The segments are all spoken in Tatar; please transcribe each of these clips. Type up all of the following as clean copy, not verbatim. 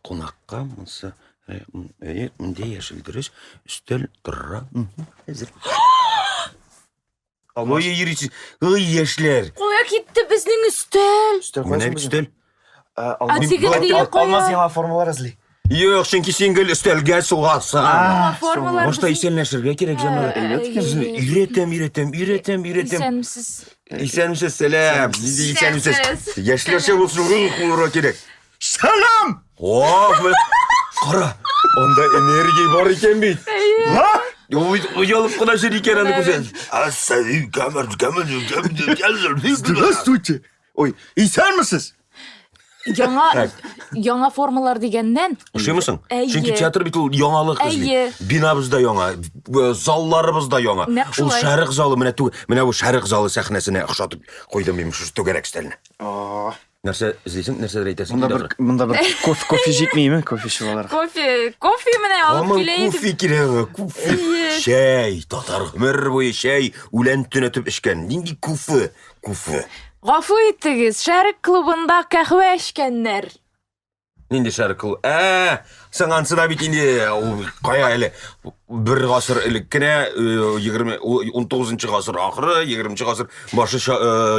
Кунакка монысы әйе, монда яшел дөрес, өстәл тора. Әзер. Ой, йөрисез. Ой, яшьләр. Кая китте безнең өстәл? Өстәл Менә каясың бит безнең? өстәл. Ә, Ә Алмаз, теге дие кая? Алмаз яңа формалар эзли. Юк, чөнки син гел өстәлгә сугасың. Формалар Башта безнең- исәнләшергә кирәк, җәмәгать. Әйбәт икән. Сезне Өйрәтәм, өйрәтәм, өйрәтәм, өйрәтәм. Исәнмесез. Исәнмесез, сәлам. Нинди исәнмесез? Исәнмесез. Яшьләрчә булсын, рух булырга кирәк. Сәлам! О, менә кара, анда энергия бар икән бит. Ха? Ул бит оялып кына йөри икән аны күрсәң. Здравствуйте. Ой, исәнмесез? Яңа яңа формалар дигәннән, Ошыймы соң? Әйе. Чөнки театр бит ул яңалык эзли. Әйе. Бинабыз да яңа, залларыбыз да яңа. Нәкъ Ул шулай. шәрык залы менә тү, менә бу шәрык залы сәхнәсенә охшатып куйдым мин шушы түгәрәк өстәлне. А, Нәрсә эзлисең, нәрсәдер әйтәсең Монда килә бер ахры. монда бер кофе кофе җитмиме? Кофе эчеп алырга. кофе, кофе менә алып Һаман килә идем. кофе кирәк аңа, кофе. Әйе. Чәй, татар гомер буе чәй, үлән төнәтеп эчкән. Нинди кофе? Кофе. Гафу итегез, Шәрык клубында кәһвә эчкәннәр. Нинди шәрык клубы? Ә, соң ансы да бит инде ул кая әле бер гасыр элек кенә, 20 19 гасыр ахыры, 20 гасыр башы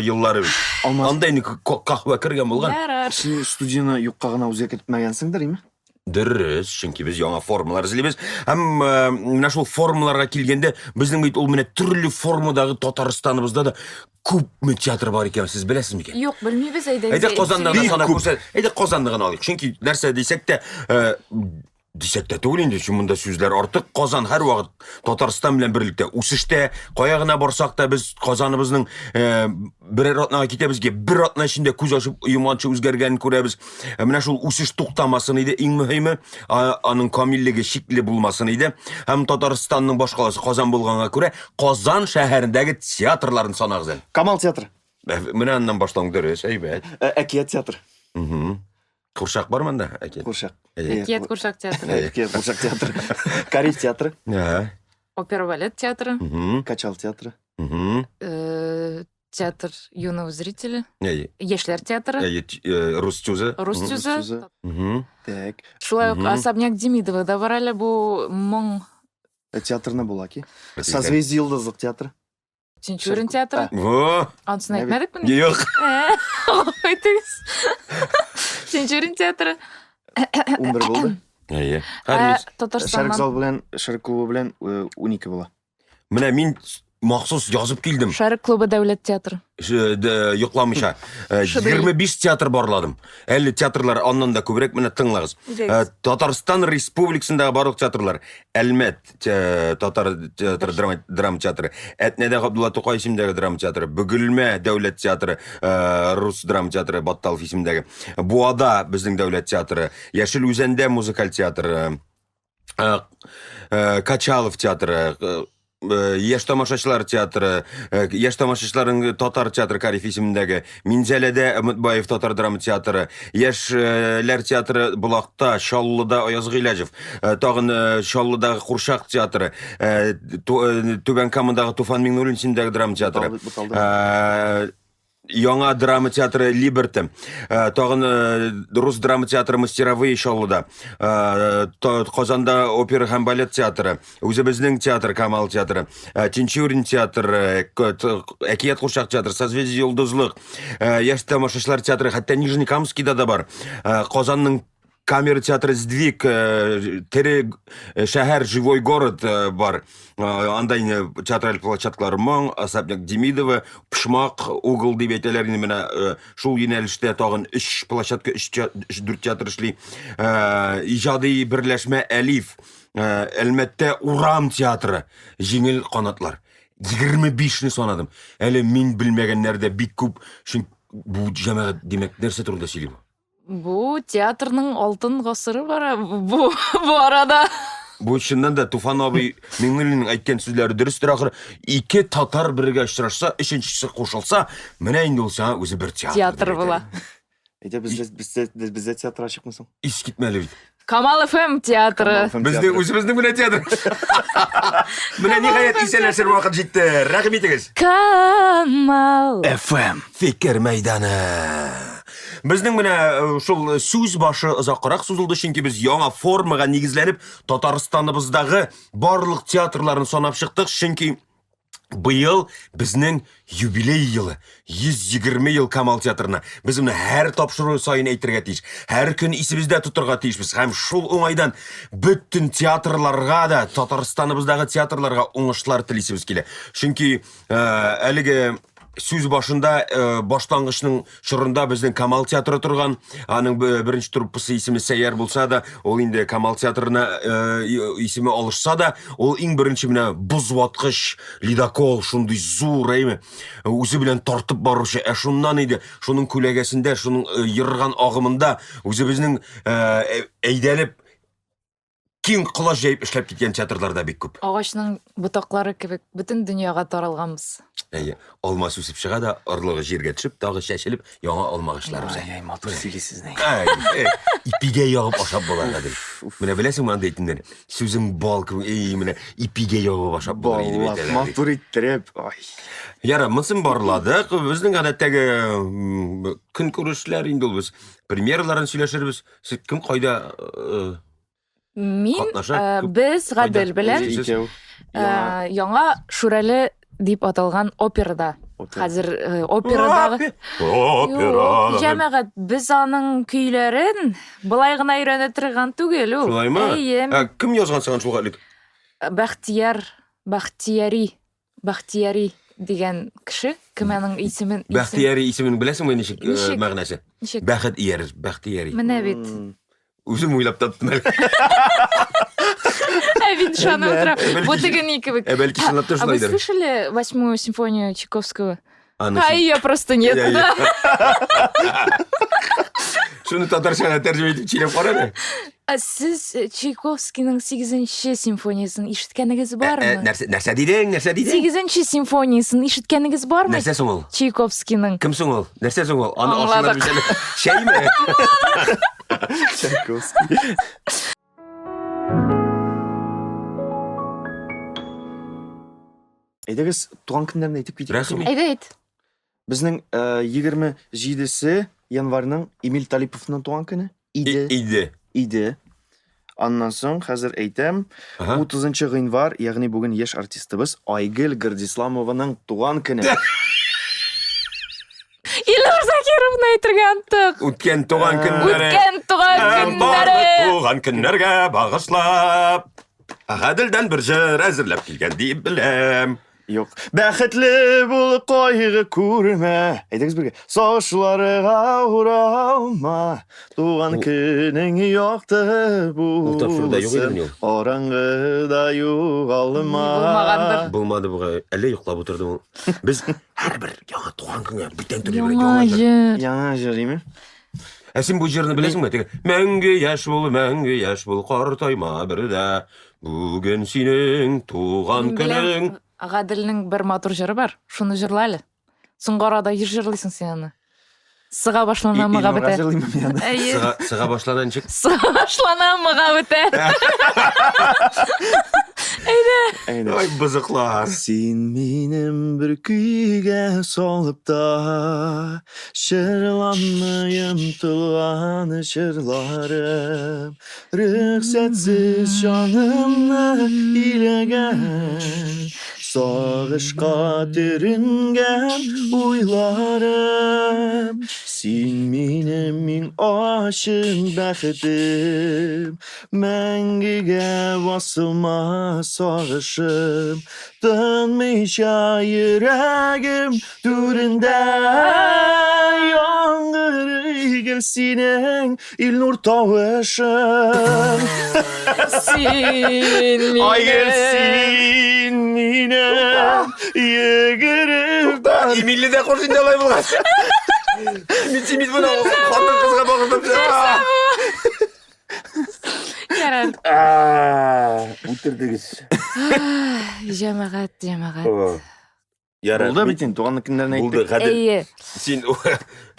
еллары бит. Алмаз. Анда инде каһвә кергән булган. Ярар. Син студияне юкка гына үзгәртмәгәнсеңдер, име? Дөрес, чөнки без яңа формалар эзлибез. Һәм менә шул формаларга килгәндә, безнең бит ул менә төрле формадагы Татарстаныбызда да күпме театр бар икән, сез беләсез микән? Юк, белмибез, әйдә. Әйдә Казанны гына Бик санап күп. күрсәт. Әйдә Казанны гына алыйк. Чөнки нәрсә дисәк тә, дисәк тә түгел инде, чөнки монда сүзләр артык. Казан һәрвакыт Татарстан белән берлектә үсештә. Кая гына барсак та без Казаныбызның берәр атнага китәбез, бер атна эчендә күз ачып йомганчы үзгәргәнен күрәбез. Менә шул үсеш туктамасын иде, иң мөһиме, аның камиллеге шикле булмасын иде. Һәм Татарстанның башкаласы Казан булганга күрә, Казан шәһәрендәге театрларын санагыз әле. Камал театры. Менә аннан башлау дөрес, әйбәт. Әкият театры. Курчак бар монда, әкият. Курчак. Әйе. Әкият курчак театры. Әкият курчак театры. Кариф театры. Ә. Опера балет театры. Качал театры. Театр юного зрителя. Әйе. Яшьләр театры. Әйе, рус тюзы. Рус тюзы. Так. Шулай ук особняк Демидова да бар әле бу моң. Театрны була ки. Созвездие йолдызлык театры. Тинчурин театры. Во! Анысын әйтмәдекме? Юк. Әйтегез. Тинчурин театры. 11 булды. Әйе. Татарстаннан. Шәрык зал белән, Шәрык клубы белән 12 була. Менә мин махсус язып килдем. Шәрык клубы дәүләт театры. Йокламыйча. 25 театр барладым. Әле театрлар аннан да күбрәк, менә тыңлагыз. Татарстан Республикасындагы барлык театрлар. Әлмәт татар театры, драма театры, Әтнәдә Габдулла Тукай исемендәге драма театры, Бөгелмә дәүләт театры, рус драма театры Батталов исемендәге, Буада безнең дәүләт театры, Яшел Үзәндә музыкаль театры, Качалов театры, Яшь тамашачылар театры, Яшь тамашачыларның татар театры Кариф исемендәге, Минзәләдә Өметбаев татар драма театры, Яшьләр театры Болакта, Чаллыда Аяз Гыйләҗев, тагын Чаллыдагы Курчак театры, Түбән Камадагы Туфан Миңнуллин исемендәге драма театры. Яңа драма театры Либерти, тагын рус драма театры Мастеровые Чаллыда, Казанда опера һәм балет театры, үзебезнең театр Камал театры, Тинчурин театры, Әкият курчак театры, Созвездие Йолдызлык, Яшь тамашачылар театры, хәтта Нижнекамскийда да бар. Казанның камера театры Сдвиг, тере шәһәр, живой город бар. Анда инде театраль площадкалар моң, особняк Демидова, Пшмак, угол дип әйтәләр инде менә шул юнәлештә тагын 3 площадка, 3-4 театр эшли. Иҗади берләшмә Әлиф, Әлмәттә урам театры, җиңел канатлар. 25-не санадым. Әле мин белмәгәннәр дә бик күп. Чөнки бу җәмәгать, димәк, нәрсә турында сөйли бу? Бу театрның алтын гасыры бара бу, бу арада. Бу чыннан да Туфан абый Миңнуллинның әйткән сүзләре дөрестер ахыры. Ике татар бергә очрашса, өченчесе кушылса, менә инде ул сиңа үзе бер театр. Театр була. Әйдә бездә бездә бездә театр ачыкмы соң? Искитмәле бит. Камал ФМ театры. Безнең үзебезнең менә театр. Менә ниһаять исәнләшер вакыт җитте. Рәхим итегез. Камал FM. Фикер мәйданы. Безнең менә э, шул сүз башы озаккарак сузылды, чөнки без яңа формага нигезләнеп Татарстаныбыздагы барлык театрларны санап чыктык, чөнки быел безнең юбилей елы, 120 ел Камал театрына. Без моны һәр тапшыру саен әйтергә тиеш, һәр көн исебездә тотырга тиешбез. Һәм шул уңайдан бөтен театрларга да, Татарстаныбыздагы театрларга уңышлар телисебез килә. Чөнки э, әлеге сүз башында э, башлангычның чорында безнең Камал театры торган. Аның беренче труппасы исеме Сәйяр булса да, ул инде Камал театрына э, исеме алышса да, ул иң беренче менә боз ваткыч ледокол шундый зур, әйме, үзе белән тартып баручы. Ә шуннан иде, шуның күләгәсендә, шуның э, ерган агымында үзебезнең әйдәлеп киң колач җәеп эшләп киткән театрлар да бик күп. Агачның ботаклары кебек бөтен дөньяга таралганбыз. Әйе, алмас үсеп чыга да, орлыгы җиргә төшеп, тагы чәчелеп, яңа алма агачлары үсә. Ай, матур сөйлисез ни. Ай, э, ипигә ягып ашап була хәзер. Менә беләсеңме андый әйтемнәр? Сүзең бал кебек, эй, менә ипигә ягып ашап була дип әйтәләр. Матур иттереп, ай. Яра, монысын барладык. Безнең гадәттәге көнкүрешләр инде ул без премьераларын сөйләшербез. Сез кем кайда э, Мин, Катнаша, э, күп- без Гадел белән Икәү. э, яңа Шүрәле дип аталган операда. Опера. Хәзер э, операдагы Опера. Юк, җәмәгать, без аның көйләрен былай гына өйрәнә торган түгел ул. Шулаймы? Әйе. Ә, кем язган сиңа шул хәтлек? Бәхтияр, Бәхтияри, Бәхтияри дигән кеше, кем аның исемен исем- Бәхтияри исемен беләсеңме ничек, э, Ничек? мәгънәсе? Ничек? Бәхет иярер, Бәхтияри. Менә бит. Үзем уйлап таптым әле. Ә мин ышанып утырам. Бәлки- Бу теге ни кебек. Ә бәлки чынлап та А вы шулайдыр. слышали восьмую симфонию Чайковского? Аны А ее просто нет, Я- да. Шуны татарчага тәрҗемә итеп сөйләп кара әле. Ә Сез э, Чайковскийның 8 симфониясын ишеткәнегез Ә, бармы? Нәрсә нәрсә дидең? Нәрсә дидең? 8 симфониясын ишеткәнегез бармы? Нәрсә соң ул? Чайковскийның. Кем соң ул? Нәрсә соң ул? Аны Аңладык. ашынар бит әле. Чәйме? Чайковский. Әйдәгез, туган көннәрен әйтеп китик. Рәхим ит. Әйдә әйт. Безнең 27 январьның Эмиль Талиповның туган көне иде. Иде. Иде. Аннан соң хәзер әйтәм, Ага. 30 гыйнвар, ягъни бүген яшь артистыбыз Айгөл Гардисламованың туган көне. Илнур Закировны әйтергә оныттык. Үткән туган көннәре. Үткән туган Барлык көннәре. туган көннәргә багышлап. Гаделдән бер җыр әзерләп килгән дип беләм. Юк. Бәхетле бул, кайгы күрмә. Әйдәгез бергә. Сашларга уралма. Туган көнең якты Ул тапшыруда юк булсын. идеме ул? Караңгыда югалма. Булмагандыр. Булмады бугай. Әллә йоклап утырды ул. Без һәрбер яңа туган көнгә бүтән төрле бер Яңа яңа җыр. җыр. Яңа җыр, име? Ә син бу җырны беләсеңме? Теге Мәңге яшь бул, мәңге яшь бул, картайма бер дә. Бүген синең туган Мин беләм, көнең. Гаделнең бер матур җыры бар. Шуны җырла әле. Соңгы арада еш җырлыйсың син аны. Сыга башлана мыга Илнурга бетә. җырлыймы мин аны? Әйе. Сыга, сыга башлана ничек? Сыга башлана мыга бетә. Әйдә. Ай, бызыклар. Син минем бер көйгә салып та Чырланмыйм тулган чырларым Рөхсәтсез җанымны иләгән Сагышка төренгән уйларым Син минем иң ачык бәхетем Мәңгегә басылмас сагышым Тынмыйча йөрәгем түрендә Яңгырый гел синең Илнур тавышың Син Айгөл минем. син минем йөгереп бар Эмилне дә куш инде алай булгач. Мин син бит моны хатын кызга багышлап. Ярар. Үтердегез. Җәмәгать, җәмәгать. Ярар. Булды бит инде туган көннәрен Булды, әйттек. Гадел. Әйе. Син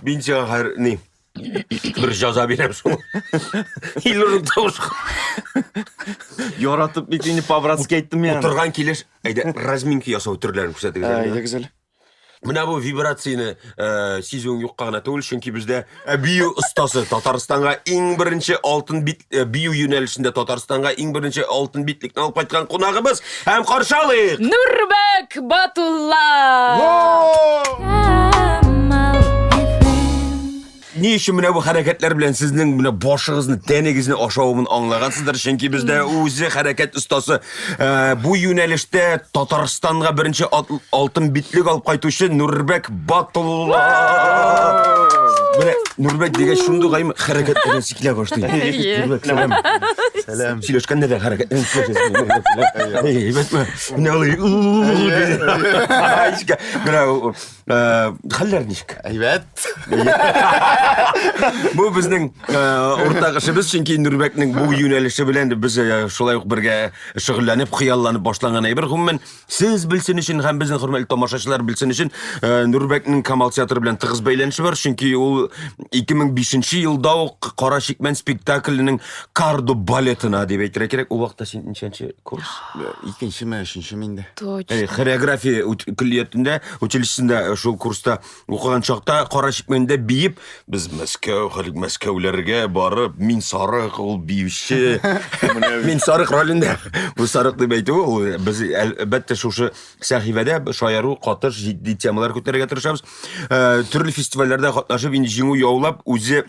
мин сиңа хәзер ни бер җаза бирәм шул. Илнурның тавышка Яратып бит инде по-братски әйттем мин. аны. утырган килеш, әйдә, разминка ясау төрләрен күрсәтегез әле. Әйдәгез әле. Менә бу вибрацияне э, сизүең юкка гына түгел, чөнки бездә э, бию остасы Татарстанга иң беренче алтын бит э, бию юнәлешендә Татарстанга иң беренче алтын битлекне алып кайткан кунагыбыз һәм каршы алыйк! Нурбәк Батулла! Ни өчен менә бу хәрәкәтләр белән сезнең менә башыгызны, тәнегезне ашавымын аңлагансыздыр, чөнки бездә үзе хәрәкәт остасы, э, бу юнәлештә Татарстанга беренче алтын битлек алып кайтучы Нурбәк Батулла. Менә Нурбәк дигәч шундый гаим хәрәкәтләрен сикелә башлый. Нурбәк, сәлам. Сәлам. Сөйләшкәндә дә хәрәкәтләрен сикелә. Әйбәтме? Менә алай. Менә Э, хәлләр ничек? Әйбәт. Бу безнең э, уртак эшебез, чөнки Нурбәкнең бу юнәлеше белән без э, шулай ук бергә шөгыльләнеп, хыялланып башланган әйбер. Гомумән, сез белсен өчен һәм безнең хөрмәтле тамашачылар белсен өчен Нурбәкнең Камал театры белән тыгыз бәйләнеше бар, чөнки ул 2005 елда ук Кара чикмән спектакленең Кардо балетына дип әйтергә кирәк. Ул вакытта син ничәнче курс? Икенчеме, өченчеме инде? Точно. Әй, хореография көллиятендә, училищесында шул курста укыган чакта Кара чикмәндә биеп, без Мәскәү, хәлик Мәскәүләргә барып, мин сарык, ул биюче. Мин сарык ролендә. Бу сарык дип әйтү, ул без әлбәттә шушы сәхифәдә шаяру катыш җитди темалар күтәрергә тырышабыз. Төрле фестивальләрдә катнашып, инде җиңү яулап, үзе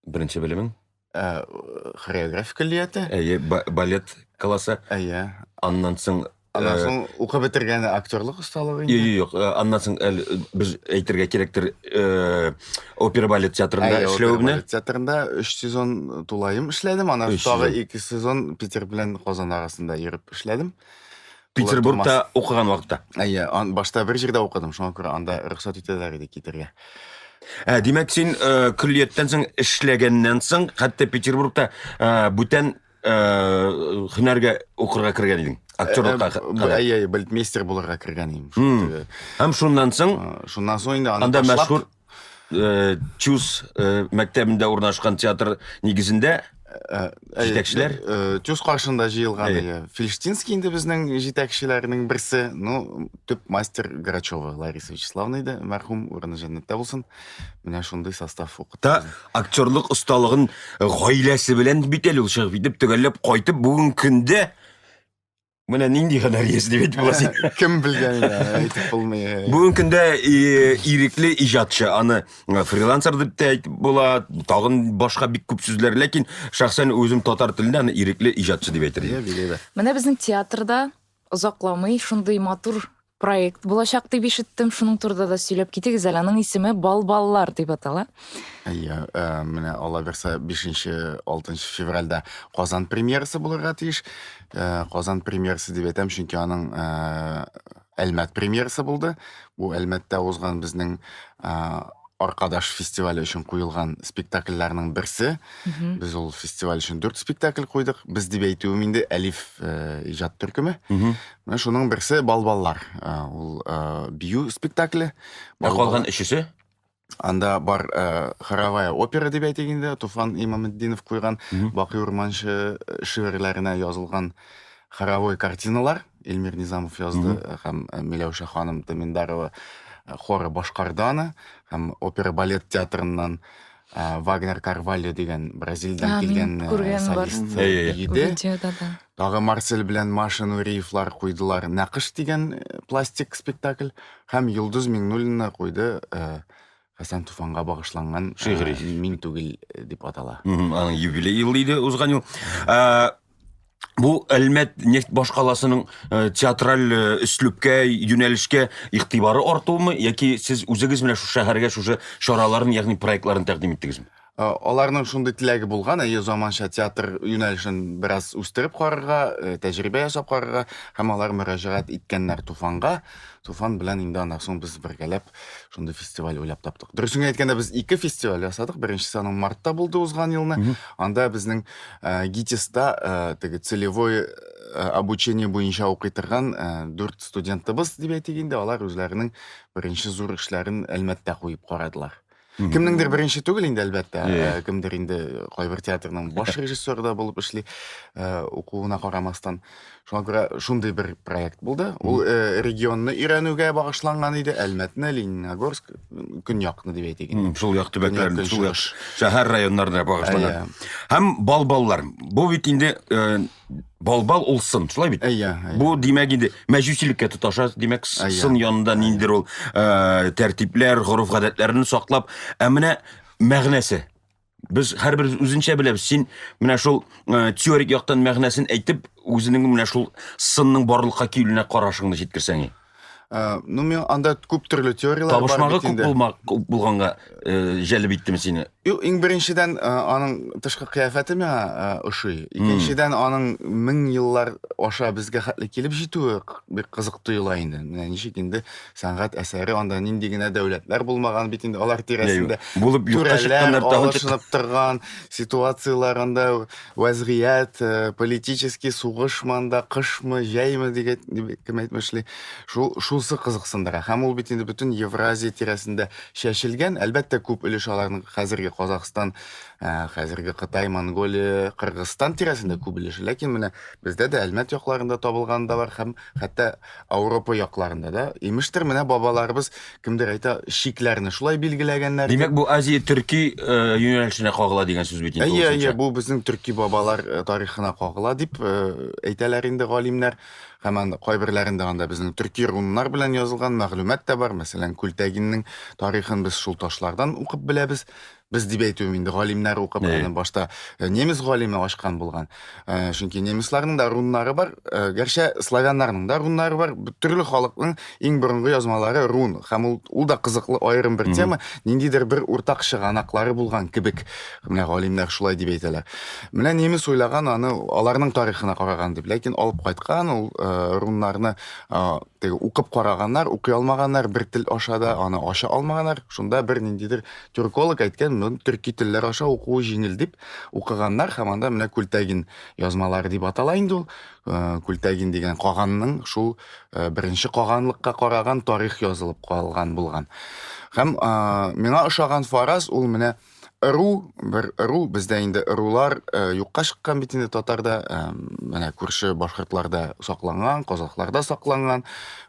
Беренче белемең? Ә, хореография көллияте. Әйе, балет классы. Әйе. Аннан соң Аннан соң укып бетергән актерлык осталыгы инде. Юк, юк, аннан соң әле без әйтергә кирәктер, опера балет театрында эшләвемне. Балет театрында 3 сезон тулаем эшләдем, аннан тагы 2 сезон Питер белән Казан арасында йөреп эшләдем. Петербургта укыган вакытта. Әйе, башта бер җирдә укыдым, шуңа күрә анда рөхсәт итәләр иде китергә. Ә, димәк, син э, көллияттән соң эшләгәннән соң, хәтта Петербургта э, бүтән э, һөнәргә укырга кергән идең. Актерлыкка кадәр. Әйе, әйе, балетмейстер булырга кергән идем. Һәм шуннан соң Шуннан соң инде аны анда мәшһүр ТЮЗ мәктәбендә урнашкан театр нигезендә җитәкчеләр? ТЮЗ каршында җыелган Фельштинский инде безнең җитәкчеләрнең берсе. Ну, төп мастер Грачева Лариса Вячеславовна иде, мәрхүм, урыны җәннәттә булсын. Менә шундый состав укытты. Та актерлык осталыгын гаиләсе белән бит әле ул чыгып китеп, төгәлләп кайтып, бүгенге көндә Менә нинди һөнәр иясе дип әйтеп була син. Кем белгән инде, әйтеп булмый. Бүгенге көндә ирекле иҗатчы, аны фрилансер дип тә әйтеп була, тагын башка бик күп сүзләр, ләкин шәхсән үзем татар телендә аны ирекле иҗатчы дип әйтер идем. Бик әйбәт. Менә безнең театрда озакламый шундый матур проект булачак дип ишеттем. Шуның турында да сөйләп китегез әле. Аның исеме Балбаллар дип атала. Әйе, менә Алла бирсә 5-6 февральдә Казан премьерасы булырга тиеш. Казан премьерасы дип әйтәм, чөнки аның Әлмәт премьерасы булды. Бу Әлмәттә узган безнең Аркадаш фестивале өчен куелган спектакльләрнең берсе. Без ул фестиваль өчен дүрт спектакль куйдык. Без дип әйтүем инде Әлиф иҗат төркеме. Менә шуның берсе Балбаллар. Ул бию спектакле. Ә калган өчесе? Анда бар хоровая опера дип әйтик инде, Туфан Имаметдинов куйган Бакый Урманчы шигырьләренә язылган хоровой картиналар. Эльмир Низамов язды һәм Миләүшә ханым Томиндарова хоры башкарды аны. Һәм опера балет театрыннан Вагнер Карвальо дигән Бразилиядән килгән солист биеде. Тагы Марсель белән Маша Нуриевлар куйдылар Нәкыш дигән пластик спектакль һәм Йолдыз Миңнуллина куйды Хәсән Туфанга багышланган шигъри Мин түгел дип атала. Аның юбилей елы иде узган ел. Бу Әлмәт нефть башкаласының театраль өслүбкә, юнәлешкә игътибары артуымы яки сез үзегез менә шушы шәһәргә шушы чараларын, ягъни проектларын тәкъдим иттегезме? Аларның шундый теләге булган, әйе, заманча театр юнәлешен бераз үстереп карарга, тәҗрибә ясап карарга, һәм алар мөрәҗәгать иткәннәр Туфанга. Туфан белән инде аннан соң без бергәләп шундый фестиваль уйлап таптык. Дөресен генә әйткәндә, без ике фестиваль ясадык. Беренчесе аның мартта булды узган елны. Анда безнең ГИТИСта теге целевой обучение буенча укый торган дүрт студентыбыз дип әйтик инде, алар үзләренең беренче зур эшләрен Әлмәттә куеп карадылар. Кемнеңдер беренче түгел инде, әлбәттә. Кемдер инде кайбер театрның баш режиссеры да булып эшли, укуына карамастан. Шуңа күрә шундый бер проект булды. Ул регионны өйрәнүгә багышланган иде. Әлмәтне, Лениногорск, көньякны дип әйтик инде. Шул як төбәкләрне, шул як шәһәр районнарына багышланган. Һәм балбаллар. Бу бит инде Балбал ул сын, шулай бит? Әйе. Бу димәк инде мәҗүсилеккә тоташа, димәк сын янында ниндидер ул э, тәртипләр, гореф-гадәтләрне саклап, ә менә мәгънәсе. Без һәрберебез үзенчә беләбез. Син менә шул э, теорик яктан мәгънәсен әйтеп, үзенең менә шул сынның барлыкка килүенә карашыңны җиткерсәң. Э, ну, мин анда күп төрле теорияләр бар Табышмагы күп булма, күп булганга э, җәлеп иттеме сине? Юк, иң беренчедән э, аның тышкы кыяфәте миңа ошый. Икенчедән аның мең еллар аша безгә хәтле килеп җитүе бик кызык тоела инде. Менә ничек инде сәнгать әсәре анда нинди генә дәүләтләр булмаган бит инде алар тирәсендә. Булып юкка чыкканнар алышынып торган ситуацияләр анда вәзгыять, э, политический сугышмы анда, кышмы, җәйме дигән кем әйтмешли. Шул шулсы кызыксындыра. Һәм ул бит инде бөтен Евразия тирәсендә чәчелгән. Әлбәттә, күп өлеш аларның хәзерге Казахстан, э, хәзерге Кытай, Монголия, Кыргызстан тирәсендә күп өлеше. Ләкин менә бездә дә Әлмәт якларында табылган да бар һәм хәтта Ауропа якларында да. Имештер, менә бабаларыбыз кемдер әйтә, чикләрне шулай билгеләгәннәр. Димәк, бу Азия төрки э, юнәлешенә кагыла дигән сүз бит инде. Әйе, әйе, бу безнең төрки бабалар э, тарихына кагыла дип э, әйтәләр инде галимнәр. Һәм анда кайберләрендә анда безнең төрки руннар белән язылган мәгълүмат та бар. Мәсәлән, Күлтәгиннең тарихын без шул ташлардан укып беләбез. Без дип әйтүем инде галимнәр укып, аны башта э, немец галиме ачкан булган. Э, чөнки немецларның да руннары бар, э, гәрчә славяннарның да руннары бар. Төрле халыкның иң борынгы язмалары рун. Һәм ул, ул да кызыклы аерым бер тема, ниндидер бер уртак чыганаклары булган кебек. Менә галимнәр шулай дип әйтәләр. Менә немец уйлаган аны аларның тарихына караган дип, ләкин алып кайткан ул руннарны теге укып караганнар, укый алмаганнар, бер тел аша да аны ача алмаганнар. Шунда бер ниндидер Тюрколог әйткән, моны төрки телләр аша укуы җиңел дип укыганнар һәм анда менә Күлтәгин язмалары дип атала инде ул. Э, Күлтәгин дигән каганның шул э, беренче каганлыкка караган тарих язылып калган булган. Һәм э, миңа ошаган фараз ул менә ыру, бер ыру, бездә инде ырулар юкка чыккан бит инде татарда, менә күрше башкортларда сакланган, казахларда сакланган,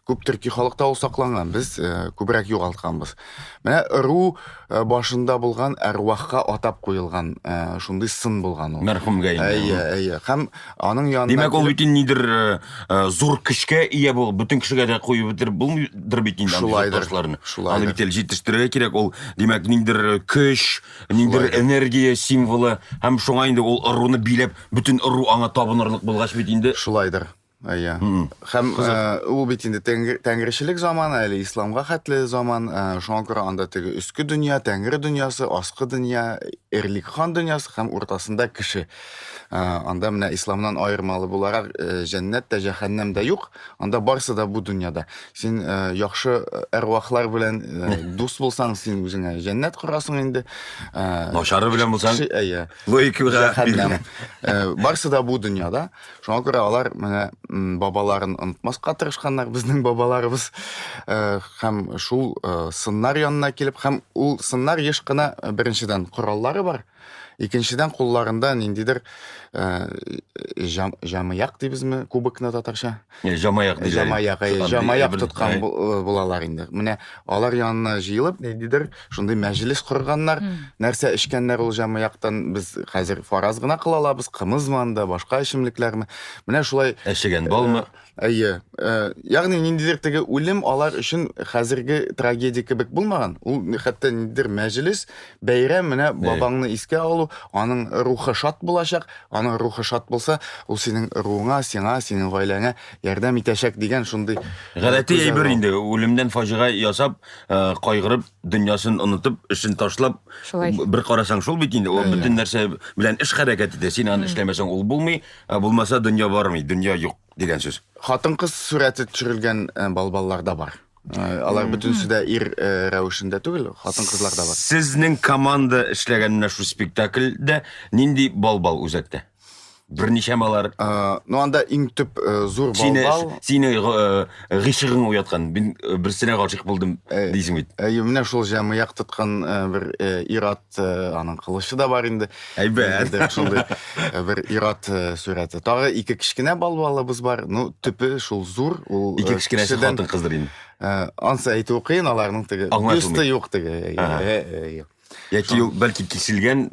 күп төрки халыкта ул сакланган, без күбрәк югалтканбыз. Менә ыру э, башында булган әрвахка атап куелган э, шундый сын булган ул. Мәрхүмгә инде. Әйе, әйе. Һәм аның янына Димәк, ул бит нидер э, зур көчкә ия булып, бөтен кешегә дә куеп бетереп булмыйдыр бит инде андый ташларны. Аны бит әле җитештерергә кирәк. Ул, димәк, ниндидер көч, ниндидер энергия символы һәм шуңа инде ул ыруны биләп, бөтен ыру аңа табынырлык булгач бит инде. Шулайдыр. Әйе. Һәм э, ул бит инде тәңречелек заманы, әле исламга хәтле заман, э, шуңа күрә анда теге өске дөнья, тәңре дөньясы, аскы дөнья, эрлик хан дөньясы һәм уртасында кеше. Э, анда менә исламнан аермалы буларак җәннәт тә, җәһәннәм дә юк. Анда барсы да бу дөньяда. Син яхшы әрвахлар белән дус булсаң, син үзеңә җәннәт корасың инде. Начары белән булсаң, әйе. Логикага җәһәннәм. Барсы да бу дөньяда. Шуңа күрә алар менә бабаларын онытмаска тырышканнар, безнең бабаларыбыз. Э, һәм шул э, сыннар янына килеп, һәм ул сыннар еш кына э, беренчедән кораллары бар, икенчедән кулларында ниндидер җамаяк дибезме кубокны татарча? Җамаяк диләр. Җамаяк, җамаяк тоткан булалар инде. Менә алар янына җыелып, ниндидер шундый мәҗлес корганнар. Нәрсә эчкәннәр ул җамаяктан без хәзер фараз гына кыла алабыз, кымызмы анда, башка эчемлекләрме. Менә шулай әчегән балмы? Әйе. Ягъни ниндидер теге үлем алар өчен хәзерге трагедия кебек булмаган. Ул хәтта ниндидер мәҗлес, бәйрәм, менә бабаңны искә алу, аның рухы шат булачак, Аның рухы шат булса, ул синең руыңа, сиңа, синең гаиләңә ярдәм итәчәк дигән шундый э, гадәти әйбер инде. Үлемнән фаҗига ясап, э, кайгырып, дөньясын онытып, эшен ташлап, Шулай. бер карасаң шул бит инде, ул бөтен нәрсә белән эш хәрәкәт итә. Син аны эшләмәсәң ул булмый, ә булмаса дөнья бармый, дөнья юк дигән сүз. Хатын-кыз сурәте төшерелгән э, балбаллар да бар. Э, алар бөтенесе дә ир э, рәвешендә түгел, хатын-кызлар да бар. Сезнең команда эшләгән менә шул спектакльдә нинди балбал үзәктә? Берничәме алар? Ну, анда иң төп зур балбал. Сине гыйшыгың уяткан. Мин берсенә гашыйк булдым дисең бит. Әйе, менә шул җәмыяк тоткан бер ир-ат, аның кылычы да бар инде. Әйбәт. Шундый бер ир-ат сурәте. Тагы ике кечкенә балбалыбыз бар. Ну, төпе шул зур, ул ике кечкенәсе хатын-кыздыр инде. Ансы әйтү кыен, аларның теге бюсты юк теге. Юк. Яки ул бәлки киселгән,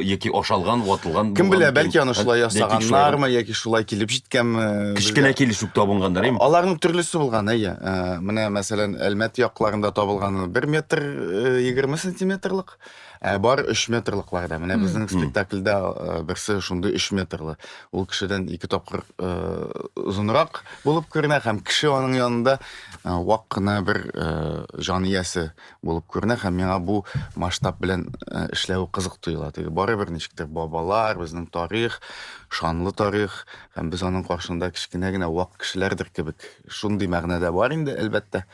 яки ашалган, ватылган. Кем белә, бәлки аны шулай ясаганнармы, яки шулай килеп җиткәнме? Кечкенә килеш үк табынгандыр, әйме? Аларның төрлесе булган, әйе. Менә, мәсәлән, Әлмәт якларында табылганы 1 метр 20 сантиметрлык, ә бар 3 метрлыклар да. Менә безнең спектакльдә берсе шундый 3 метрлы. Ул кешедән ике тапкыр озынрак булып күренә һәм кеше аның янында вак кына бер җан иясе булып күренә һәм миңа бу масштаб белән э, эшләве кызык тоела. Теге барыбер ничектер бабалар, безнең тарих, шанлы тарих һәм без аның каршында кечкенә генә вак кешеләрдер кебек. Шундый мәгънәдә бар инде, әлбәттә.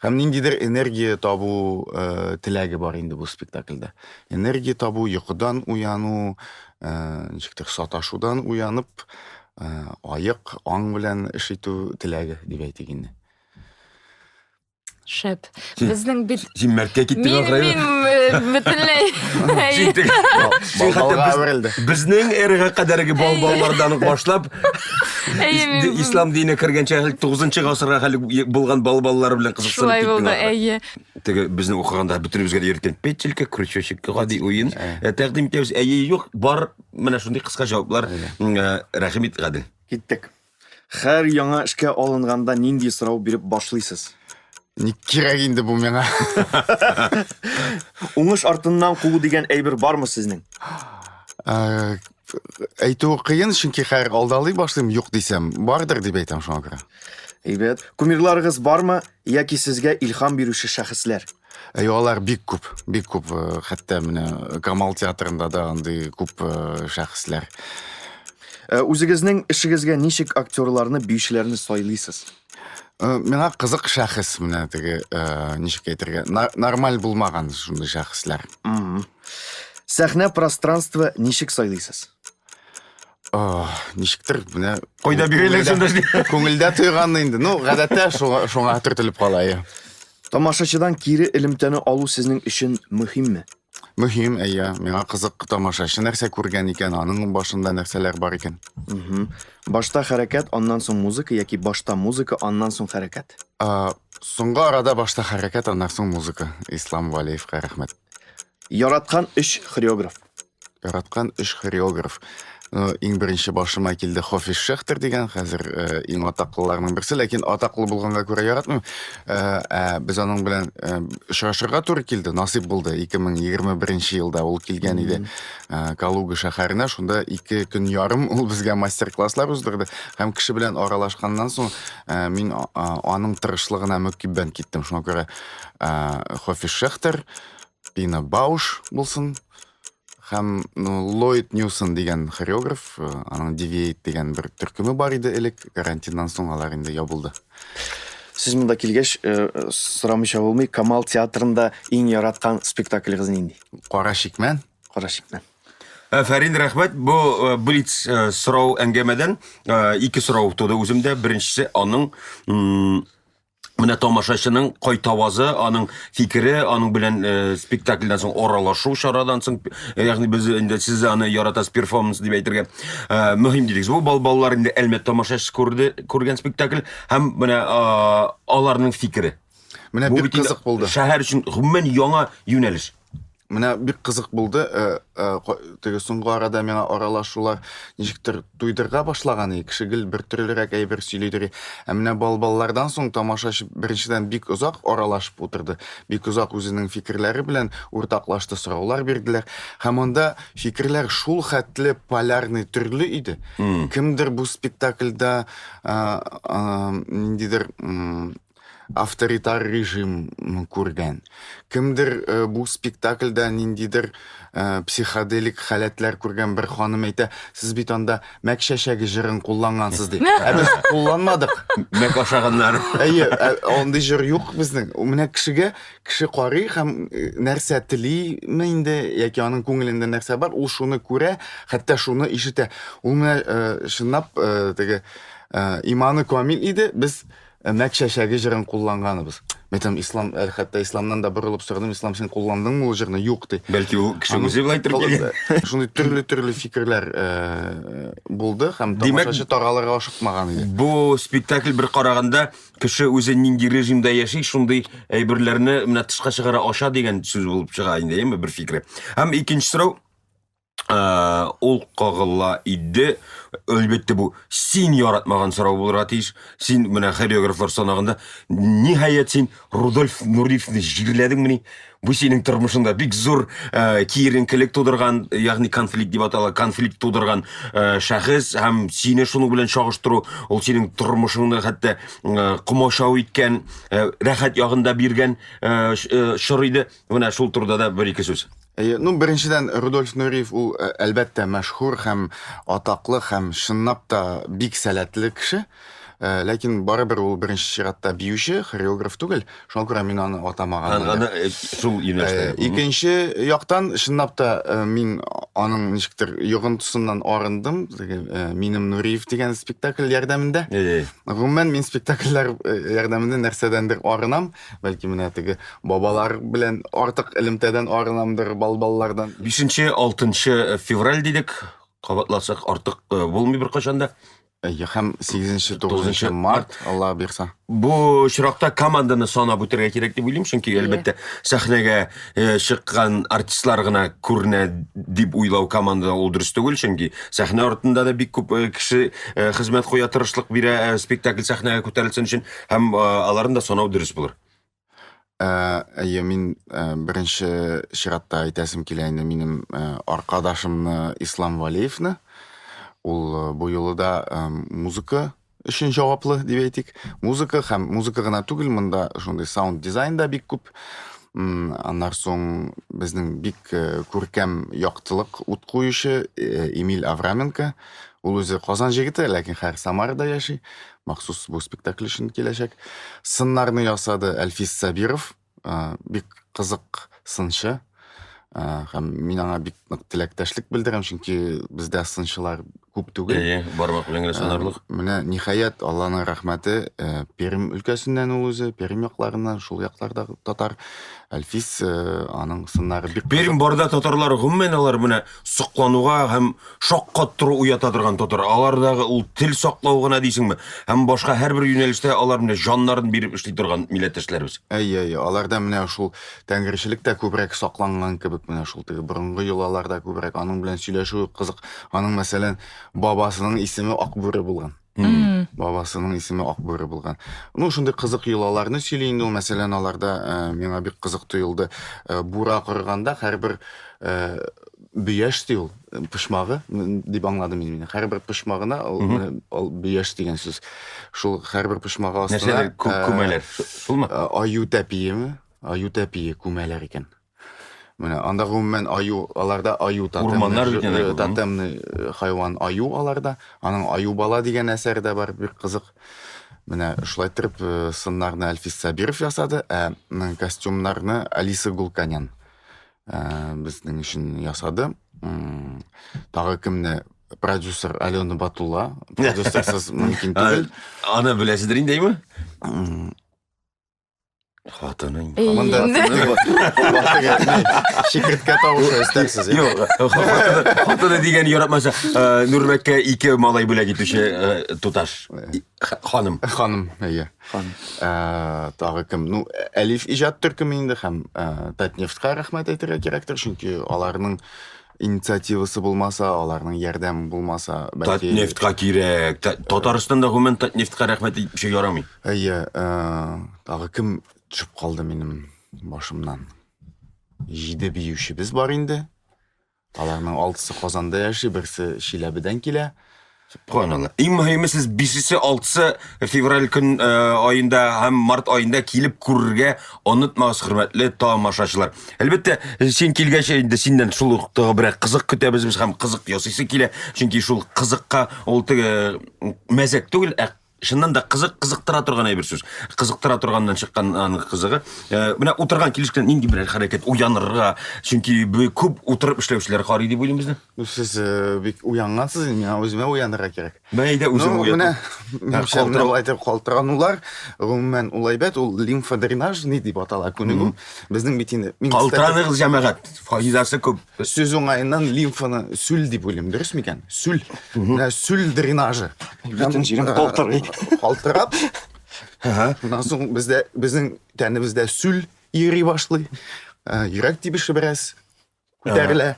Һәм ниндидер энергия табу э, теләге бар инде бу спектакльдә. Энергия табу, йокыдан уяну, э, ничектер саташудан уянып, э, аек аң белән эш итү теләге дип әйтик инде. Шәп. Безнең бит Син мәрткә киттең ахры. Мин мин бөтенләй. Син хәтта безнең эрага кадәрге балбаллардан ук башлап ислам диненә кергәнчә 9 гасырга хәле булган балбаллар белән кызыксынып Шулай булды, әйе. Теге безнең укыганда бөтенебезгә дә йөрткән петелька, крючочек, гади уен. Тәкъдим итәбез. Әйе, юк, бар менә шундый кыска җаваплар. Рәхим ит, Гадел. Киттек. Хәр яңа эшкә алынганда нинди сорау биреп башлыйсыз? Ник кирәк инде бу миңа? Уңыш артыннан куу дигән әйбер бармы сезнең? Ә, Әйтүе кыен, чөнки хәер алдалый башлыйм, юк дисәм, бардыр дип әйтәм шуңа күрә. Әйбәт. Кумирларыгыз бармы яки сезгә илһам бирүче шәхесләр? Әй, алар бик күп, бик күп. Э, хәтта менә Камал театрында да андый күп э, шәхесләр. Э, үзегезнең эшегезгә ничек актерларны, биючеләрне сайлыйсыз? Миңа кызык шәхес менә теге, ничек әйтергә, нормаль булмаган шундый шәхесләр. Сәхнә пространство ничек сайлыйсыз? Ничектер менә кайда бирелә шунда күңелдә тойган инде. Ну, гадәттә шуңа, шуңа төртелеп кала. Тамашачыдан кире элемтәне алу сезнең өчен мөһимме? Мөһим, әйе. Миңа кызык тамашачы нәрсә күргән икән, аның башында нәрсәләр бар икән. Башта хәрәкәт, аннан соң музыка яки башта музыка, аннан соң хәрәкәт? Соңгы арада башта хәрәкәт, аннан соң музыка. Ислам Валеевка рәхмәт. Яраткан өч хореограф. Яраткан өч хореограф. Ну, иң беренче башыма килде Хофиш Шехтер дигән, хәзер э, иң атаклыларның берсе, ләкин атаклы булганга күрә яратмыйм. Э, ә без аның белән э, очрашырга туры килде, насыйп булды. 2021 елда ул килгән иде э, Калуга шәһәренә, шунда ике көн ярым ул безгә мастер-класслар уздырды. Һәм кеше белән аралашканнан соң э, мин аның тырышлыгына мөкиббән киттем. Шуңа күрә э, Хофиш Шехтер, Пина Бауш булсын һәм ну, Ллойд Ньюсон дигән хореограф, э, аның Deviate дигән бер төркеме бар иде элек, карантиннан соң алар инде ябылды. Сез монда килгәч, э, сорамыйча булмый, Камал театрында иң яраткан спектаклегыз нинди? Кара чикмән. Кара чикмән. Афәрин, рәхмәт. Бу э, блиц сорау әңгәмәдән ике сорау туды үземдә. Беренчесе аның менә тамашачының кайтавазы, аның фикере, аның белән э, спектакльдән соң аралашу чарадан соң, э, ягъни без инде сез аны яратасыз перформанс дип әйтергә э, мөһим дидегез. Бу балалар инде Әлмәт тамашачысы күрде, күргән спектакль һәм менә э, аларның фикере. Менә бик кызык булды. Шәһәр өчен гомумән яңа юнәлеш. Менә бик кызык булды. Э, э, теге соңгы арада миңа аралашулар ничектер туйдырга башлаган иде. Кеше гел бер төрлерәк әйбер сөйлидер. Ә менә балбаллардан соң тамашачы беренчедән бик озак аралашып утырды. Бик озак үзенең фикерләре белән уртаклашты, сораулар бирделәр. Һәм анда фикерләр шул хәтле полярный төрле иде. Кемдер бу спектакльдә э, ниндидер авторитар режим күргән. Кемдер бу спектакльдә ниндидер психоделик халәтләр күргән бер ханым әйтә, сез бит анда мәк чәчәге җырын куллангансыз ди. Ә без кулланмадык. Мәк ашаганнар. Әйе, андый җыр юк безнең. Менә кешегә кеше карый һәм нәрсә телиме инде яки аның күңелендә нәрсә бар, ул шуны күрә, хәтта шуны ишетә. Ул менә чынлап теге иманы камил иде, без Мәк чәчәге җырын кулланганыбыз. Мин әйтәм, Ислам, әле хәтта Исламнан да борылып сорадым, Ислам, син кулландыңмы ул җырны? Юк, ди. Бәлки ул кеше үзе болай итеп килгән. Шундый төрле-төрле фикерләр булды һәм тамашачы таралырга ашыкмаган иде. Бу спектакль бер караганда кеше үзе нинди режимда яши, шундый әйберләрне менә тышка чыгара аша дигән сүз булып чыга инде, әйеме, бер фикере. Һәм икенче сорау, ул кагыла иде. Әлбәттә, бу син яратмаган сорау булырга тиеш. Син менә хореографлар санаганда, ниһаять, син Рудольф Нуриевны җирләдеңмени? Бу синең тормышыңда бик зур киеренкелек тудырган, ягъни конфликт дип атала, конфликт тудырган шәхес һәм сине шуның белән чагыштыру, ул синең тормышыңны хәтта комачау иткән, рәхәт ягында биргән чор иде. Менә шул турыда да бер-ике сүз. Әйе, ну, беренчедән, Рудольф Нуриев ул, әлбәттә, мәшһүр һәм атаклы һәм чынлап та бик сәләтле кеше. Ләкин барыбер ул беренче чиратта биюче, хореограф түгел. Шуңа күрә мин аны атамаганмын. Аны шул юнәлештә. Икенче яктан, чынлап та, мин аның ничектер йогынтысыннан арындым. Теге Минем Нуриев дигән спектакль ярдәмендә. Гомумән, мин спектакльләр ярдәмендә нәрсәдәндер арынам. Бәлки менә теге бабалар белән артык элемтәдән арынамдыр, балбаллардан. 5-нче, 6 февраль дидек. Кабатласак артык э, булмый беркайчан да. Әйе, һәм 8-нче, 9 март, Алла бирса. Бу очракта команданы санап үтәргә кирәк дип уйлыйм, чөнки әлбәттә сәхнәгә э, чыккан артистлар гына күренә дип уйлау командада ул дөрес түгел, чөнки сәхнә артында да бик күп э, кеше хезмәт куя, тырышлык бирә спектакль сәхнәгә күтәрелсен өчен. Һәм аларын да санау дөрес булыр. Әйе, мин беренче чиратта әйтәсем килә инде минем аркадашымны Ислам Валеевны. Ул бу юлы да музыка өчен җаваплы дип әйтик. Музыка һәм музыка гына түгел, монда шундый саунд дизайн да бик күп. Аннан соң безнең бик күркәм яктылык ут куючы Эмиль Авраменко. Ул үзе Казан җегете, ләкин хәзер Самарада яши. Махсус бу спектакль өчен киләчәк. Сыннарны ясады Әлфис Сабиров, бик кызык сынчы. Һәм мин аңа бик нык теләктәшлек белдерәм, чөнки бездә сынчылар күп түгел. Әйе, бармак белән генә санарлык. Менә ниһаять Алланың рәхмәте, Пермь өлкәсеннән ул үзе, Пермь якларыннан, шул яклардагы татар. Әлфис аның сыннары бик Пермь барда татарлар гомумән алар менә соклануга һәм шаккаттыру уята торган татар. Алардагы ул тел саклау гына дисеңме? Һәм башка һәрбер юнәлештә алар менә җаннарын биреп эшли торган милләттәшләребез. Әйе, әйе, аларда менә шул тәңречелек тә күбрәк сакланган кебек, менә шул теге борынгы йолалар да күбрәк. Аның белән сөйләшү кызык. Аның, мәсәлән, бабасының исеме Акбүре булган. Бабасының исеме Акбүре булган. Ну, шундый кызык йолаларны сөйли инде ул. Мәсәлән, аларда миңа бик кызык тоелды. Бура корганда һәрбер бөяш ди ул почмагы дип аңладым мин. Һәрбер почмагына ул бөяш дигән сүз. Шул һәрбер почмагы астына нәрсәдер күмәләр. Шулмы? Аю тәпиеме? Аю тәпие күмәләр икән. Менә анда гомумән аю, аларда аю тотемный, э, тотемный э, хайван аю аларда. Аның Аю бала дигән әсәре дә бар, бик кызык. Менә шулай итеп э, сыннарны Әлфис Сабиров ясады, ә костюмнарны Алиса Гулканян безнең өчен ясады. Тагы кемне продюсер Алена Батулла, продюсерсыз мөмкин түгел. Аны беләсездер инде, әйме? Хатының. Монда чикерткә тавышы өстәрсез. Юк, хатыны дигән яратмаса, Нурбәккә ике малай бүләк итүче туташ. Ханым. Ханым, әйе. Ханым. Тагы кем? Ну, Әлиф иҗат төркеме инде һәм Татнефтька рәхмәт әйтергә кирәктер, чөнки аларның инициативасы булмаса, аларның ярдәме булмаса, бәлки Татнефтька кирәк. Татарстанда гомумән Татнефтька рәхмәт әйтмичә ярамый. Әйе, тагы кем төшеп калды минем башымнан? Җиде биючебез бар инде. Аларның алтысы Казанда яши, берсе Чиләбедән килә. Субханалла. Иң мөһиме сез 5-се, 6-сы февраль көн э, аенда һәм март аенда килеп күрергә онытмагыз, хөрмәтле тамашачылар. Әлбәттә, син килгәч инде синнән шул ук тагы берәр кызык көтәбез без һәм кызык ясыйсы килә. Чөнки шул кызыкка ул теге мәзәк түгел, ә чыннан да кызык кызыктыра торган әйбер сүз. Кызыктыра торганнан чыккан аның кызыгы. Э, менә утырган килеш кенә нинди берәр хәрәкәт уянырга, чөнки күп утырып эшләүчеләр карый дип уйлыйм безне. Ну, сез э, бик уянгансыз инде, миңа үземә уянырга кирәк. Менә әйдә үзем Ну, менә, минемчә, менә улай итеп калтыранулар, гомумән, ул әйбәт, ул лимфодренаж ни дип атала күнегү. Безнең бит инде, мин, кстати, Калтыраныгыз, җәмәгать, файдасы күп. Сүз уңаеннан лимфаны сүл дип уйлыйм, дөрес микән? Сүл. Менә сүл дренажы. Бөтен җирем калтырый. Калтырап. Шуннан соң бездә безнең тәнебездә сүл йөри башлый. Йөрәк тибеше бераз күтәрелә.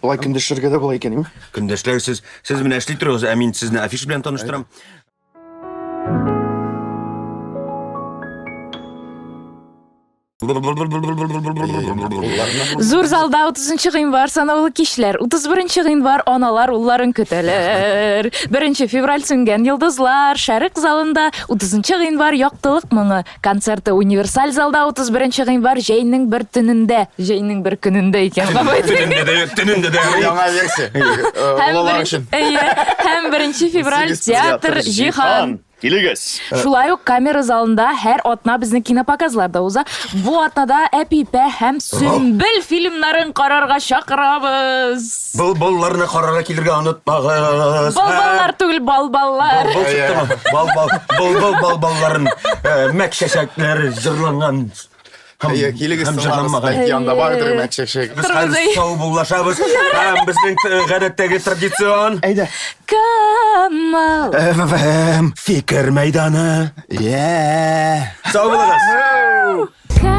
Болай көндәшләргә дә була икән, име? Көндәшләр сез, сез менә эшли торыгыз, ә мин сезне афиша белән таныштырам. Зур залда 30 гыйнвар санаулы кичләр, 31 гыйнвар аналар улларын көтәләр. 1 февраль сүнгән йолдызлар, Шәрык залында 30 гыйнвар яктылык моңы концерты универсаль залда 31 гыйнвар җәйнең бер төнендә, җәйнең бер көнендә икән. Төнендә дә, төнендә дә. Яңа версия. Олылар өчен. Һәм 1 февраль театр Җиһан. Килегез! Шулай ук камера залында һәр атна безнең кинопоказлар да уза. Бу атнада Әпипә һәм Сөмбел фильмнарын карарга чакырабыз. Былбылларны карарга килергә онытмагыз. Балбаллар түгел, балбаллар. Балбал чыктымы? Балбал, былбыл балбалларын, э, мәк чәчәкләре җырланган. Һәм, Әйе, килегез, һәм тыңлагыз, җырланмаган. бәлки анда бардыр мәк чәчәк. Без хәзер Тормозый. саубуллашабыз. Һәм безнең э, гадәттәге традицион Әйдә. Камал. ФФМ фикер мәйданы. Yeah. Сау булыгыз. Камал.